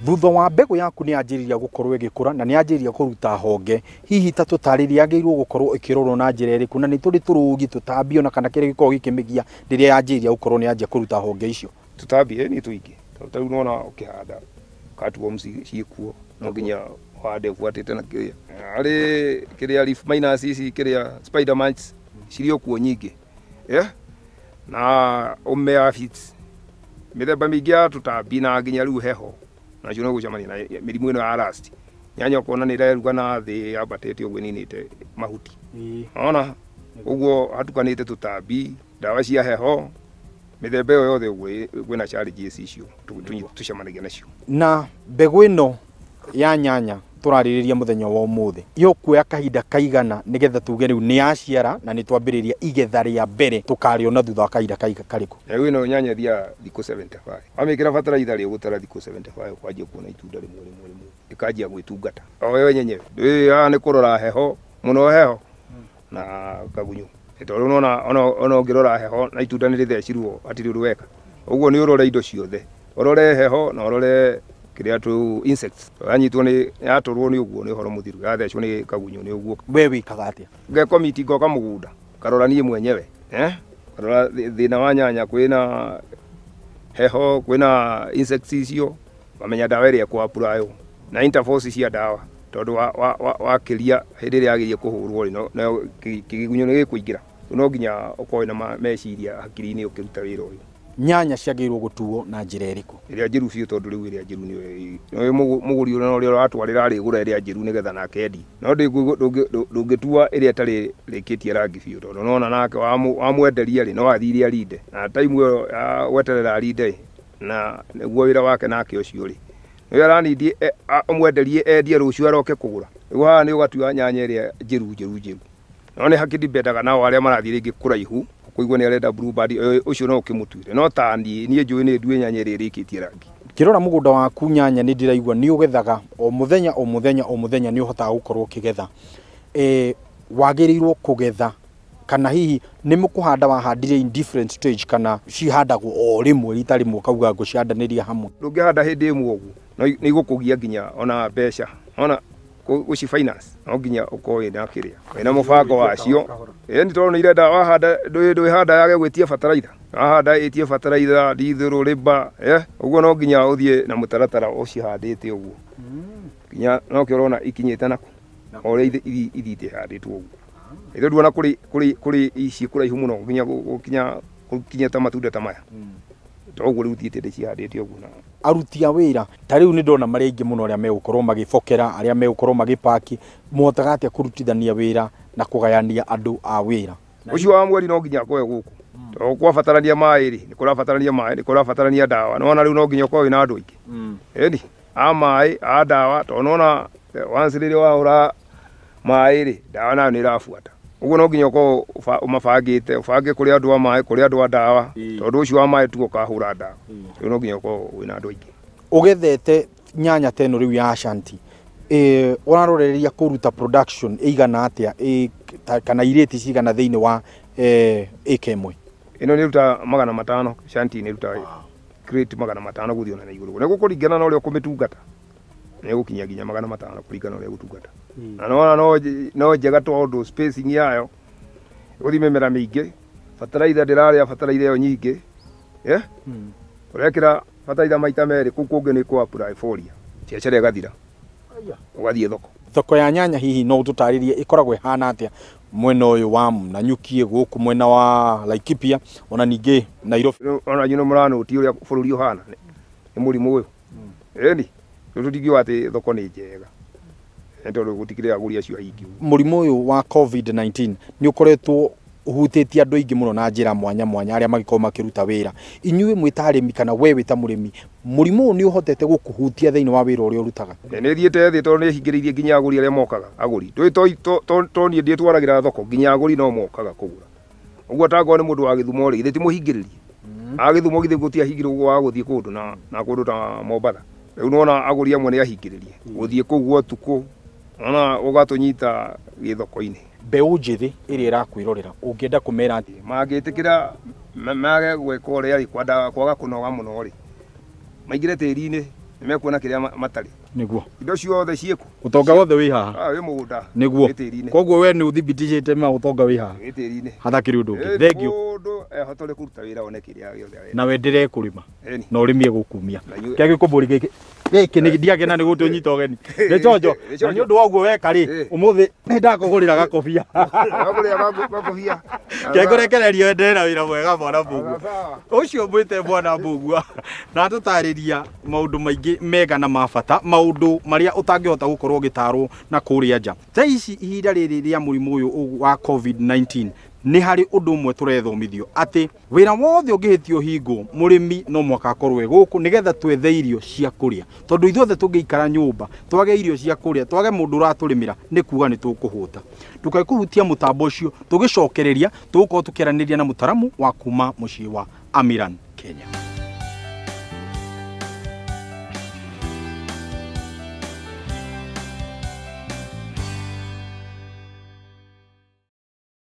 Thutha wa mbegũ yaku nĩ yanjĩrĩria gũkorwo ĩgĩkũra na nĩ yanjĩrĩria kũruta honge, hihi ta tũtarĩrie yagĩrĩirwo gũkorwo ĩkĩrorwo na njĩra ĩrĩkũ, na nĩ tũrĩ tũrũgi tũtambi ona kana kĩrĩa gĩkoragwo gĩkĩmĩgia rĩrĩa yanjĩrĩria gũkorwo nĩ yanjia kũruta honge icio? Tũtambi nĩ tũingĩ, tondũ ta rĩu nĩwona ũkĩhanda cutworms ciĩkuo, no nginya ũhande ũbuatĩte na kĩrĩa harĩ kĩrĩa leaf minus ici, kĩrĩa spider mites cirĩ o kuo nyingĩ, na ũme aphids, mĩthemba mĩingĩ ya tũtambi na nginya rĩu heho nacio no gũcemania na mĩrimũ ĩno ya rust. Nyanya ũkona nĩ ĩreruga na thĩ yambatĩte ũguo ĩninĩte mahuti. Ona ũguo hatukanĩte tũtambi, ndawa cia heho, mĩthemba ĩyo yothe ũguo kwĩna challenges icio tũcemanagia nacio. Na mbegũ ĩno ya nyanya tũrarĩrĩria mũthenya wa ũmũthĩ yũkuoya kahinda kaigana nĩgetha tuge rĩu nĩ yaciara na nĩ twambĩrĩria igetha rĩa mbere tũkarĩona thutha wa kahinda karĩkũ? Rĩu ĩno nyanya ĩthiaga thikũ 75. Wamĩkĩra bataraitha rĩ, ũgũtara thikũ 75 ũkanjia kuona itunda rĩmwe rĩmwe rĩmwe, ĩkanjia gwĩtungata o yo yenyewe. Haha nĩ kũrora heho mũno, heho na kagunyũ, tondũ nĩwona ona ũngĩrora heho na itunda nĩ rĩthecirwo hatirĩ ũndũ weka. Ũguo nĩ ũrore indo ciothe, ũrore heho na ũrore kĩrĩa tu insects. Yanyitwo nĩ yatũrwo nĩ ũguo nĩ ũhoro mũthiru, yathecwo nĩ kagunyũ nĩ ũguo. We wĩkaga atĩa? Ngekomiti ngoka mũgũnda ngarora niĩ mwenyewe, ngarora thĩna wa nyanya, kwĩna heho, kwĩna insects icio, ngamenya ndawa ĩrĩa ĩkũ-apply na intervals cia ndawa, tondũ wakĩria hĩndĩ ĩrĩa yagĩrĩire kũhũrwo rĩ, no kĩgunyũ nĩ gĩkũingĩra. No nginya ũkorwo wĩna meciria hakiri-inĩ ũkĩruta wĩra ũyũ. Nyanya ciagĩrĩirwo gũtuo na njĩra ĩrĩkũ? Ĩrĩa njĩru biũ, tondũ rĩu ĩrĩa njĩru nĩyo mũgũri ũrĩa ũratwarĩra arĩgũra ĩrĩa njĩru nĩgetha nake endie. No ndũngĩtua ĩrĩa ĩtarĩ rĩkĩtie rangi biũ, tondũ nĩwona nake wamwenderia rĩ, no athire arinde. Na time ĩyo ya gweterera arinde rĩ, na nĩguo wĩra wake nake ũcio rĩ, nĩwe aranindi ũmwenderie endie rũciũ aroke kũgũra. Rĩu haha nĩ ũgatua nyanya ĩrĩa njĩru njĩru njĩru. No nĩ hakĩdipendaga nao arĩa marathiĩ rĩngĩ kũraihu, ũkũigua nĩ arenda blue band, ũcio no ũkĩmũtuire. No ta niĩ, niĩ njũĩ nĩ ndue nyanya ĩrĩa ĩrĩkĩtie rangi. Ngĩrora mũgũnda waku nyanya nĩ ndĩraigua nĩ ũgethaga o mũthenya o mũthenya o mũthenya, nĩ ũhotaga gũkorwo ũkĩgetha. Wagĩrĩirwo kũgetha kana hihi nĩ mũkũhanda wahandire in different stage, kana cihandagwo o rĩmwe rita rĩmwe ũkauga ngũcihandanĩria hamwe? Ndũngĩhanda hĩndĩ ĩmwe ũguo, no nĩ igũkũgia nginya ona mbeca, ona gũci finance no nginya ũkorwo wĩna kĩrĩa, wĩna mũbango wacio. Nĩ tondũ nĩ irenda wahanda, ndwĩhanda yage gwĩtia bataraitha, wahanda ĩtie bataraitha, ndithũrũ, rĩmba, ũguo no nginya ũthiĩ na mũtaratara ũcihandĩte ũguo. Nginya nokĩo ũrona ikinyĩte naku, o ũrĩa ithiĩte ihandĩtwo ũguo. Ithuĩ nduona kũrĩ ici kũraihu mũno nginya gũkinya ta matunda ta maya. To ũguo rĩu thiĩte ndĩcihandĩte ũguo na aruti a wĩra ta rĩu nĩ ndona marĩ aingĩ mũno arĩa megũkorwo magĩbokera, arĩa megũkorwo magĩpaki, mũhotaga atĩa kũrutithania wĩra na kũgayania andũ a wĩra? Ũcio wa mweri no nginya akorwo gũkũ, tondũ kwabatarania maĩ rĩ, nĩ kũrabatarania maĩ, nĩ kũrabatarania ndawa. Nĩwona rĩu no nginya ũkorwo wĩna andũ aingĩ. Ĩni, a maĩ, a ndawa, tondũ nĩwona once rĩrĩa wahũra maĩ rĩ, ndawa nayo nĩ ĩrabuata. Ũguo no nginya ũkorwo ũmabangĩte, ũbange kũrĩ andũ a maĩ, kũrĩ andũ a ndawa, tondũ ũcio wa maĩ tu ũkahũra ndawa. Rĩu no nginya ũkorwo wĩna andũ aingĩ. Ũgethete nyanya ta ĩno rĩu ya Ashanti, ũraroreria kũruta production ĩigana atĩa, kana irĩti cigana thĩinĩ wa ĩka ĩmwe? Ĩno nĩ ĩruta 500, Ashanti nĩ ĩruta crate 500 gũthiĩ ona na igũrũ. Nĩ gũkũringana na ũrĩa ũkũmĩtungata, nĩ ĩgũkinya nginya 500 kũringana na ũrĩa ĩgũtungata. Na nĩwona no njega tondũ spacing yayo ĩgũthiĩ mĩmera mĩingĩ, bataraitha ndĩrarĩa bataraitha ĩyo nyingĩ, Ũrekĩra bataraitha maita merĩ, kũu kũngĩ nĩ kũ apply foliar, biacara ĩgathira, ũgathiĩ thoko. Thoko ya nyanya hihi no ũtũtarĩrie ĩkoragwo ĩhana atĩa mwena ũyũ wa Nanyuki, gũkũ mwena wa Laikipia, ona ningĩ Nairobi? Ona inyuĩ nĩ mũranũti ũrĩa bũrũri ũhana nĩ mũrimũ ũyũ. Ĩni, rĩu tũtingiuga atĩ thoko nĩ njega, nĩ tondũ gũtikĩrĩ agũri acio aingĩ. Mũrimũ ũyũ wa COVID-19 nĩ ũkoretwo ũhutĩtie andũ aingĩ mũno na njĩra mwanya mwanya arĩa magĩkorwo makĩruta wĩra. Inyuĩ mwĩ ta arĩmi kana we wĩ ta mũrĩmi, mũrimũ ũyũ nĩ ũhotete gũkũhutia thĩinĩ wa wĩra ũrĩa ũrutaga? Nĩ thiĩte thĩ tondũ nĩ hingĩrĩirie nginya agũri arĩa mokaga. Agũri. Ndũĩ to niĩ ndiĩtwaragĩra thoko, nginya agũri no mokaga kũgũra. Ũguo atangorwo nĩ mũndũ wa Gĩthumo rĩ, githĩ ti mũhingĩrĩrie? A Gĩthumo githĩ gũtiahingĩrwo ũguo wa gũthiĩ kũndũ na kũndũ ta Mombatha. Rĩu nĩwona agũri amwe nĩ ahingĩrĩrie. Gũthiĩ kũu gwa ũtukũ, nĩwona ũgatũnyita gĩthoko-inĩ. Mbeũ njĩthĩ ĩrĩa ĩrakwĩrorera, ũngĩenda kũmera atĩa? Mangĩtĩkĩra mage gwĩka ũrĩa rĩ, kwaga kũnoga mũno rĩ, maingĩre tĩri-inĩ, Nĩmekuona kĩrĩa matarĩ. Nĩguo. Indo ciothe ciĩkũ. Ũtonga wothe wĩ haha. Wĩ mũgũnda. Nĩguo. Wĩ tĩri-inĩ. Koguo we nĩ ũthibitĩcĩte ma ũtonga wĩ haha. Wĩ tĩri-inĩ. Hatakĩrĩ ũndũ ũngĩ. Thank you. Mũndũ ehotore kũruta wĩra one kĩrĩa gĩothe arenda. Na wenderee kũrĩma. Ĩni. Na ũrĩmi egũkumia. Na inyuĩ- Kĩa gĩkũmbũri gĩkĩ. Gĩkĩ nĩ ndiagena nĩ gũtũnyita ũgeni. Nĩ chonjo. Nĩ chonjo. Na nĩ ũndũ wa ũguo weka rĩ, Ĩ. ũmũthĩ nĩ ndakũgũrĩra gakobia. Wakũrĩa gakobia. Kengũrekereria wenderee na wĩra mwega mwana Mbũgua. Sawa. Ũcio mwĩte mwana Mbũgua na atũtarĩria maũndũ maingĩ mega na ma bata, maũndũ marĩa ũtangĩhota gũkorwo ũgĩtarwo na kũrĩa nja. Thaa ici ihinda rĩrĩ rĩa mũrimũ ũyũ wa COVID-19 nĩ harĩ ũndũ ũmwe tũrethomithio atĩ wĩra wothe ũngĩhĩtio hingwo mũrĩmi no mũhaka akorwo e gũkũ nĩgetha twethe irio cia kũrĩa, tondũ ithuothe tũngĩikara nyũmba twage irio cia kũrĩa, twage mũndũ ũratũrĩmĩra, nĩ kuga nĩ tũkũhũta. Ndũkae kũhutia mũtambo ũcio, tũgĩcokereria tũgũkorwo tũkĩaranĩria na mũtaramu wa kuma mũciĩ wa Amiran Kenya.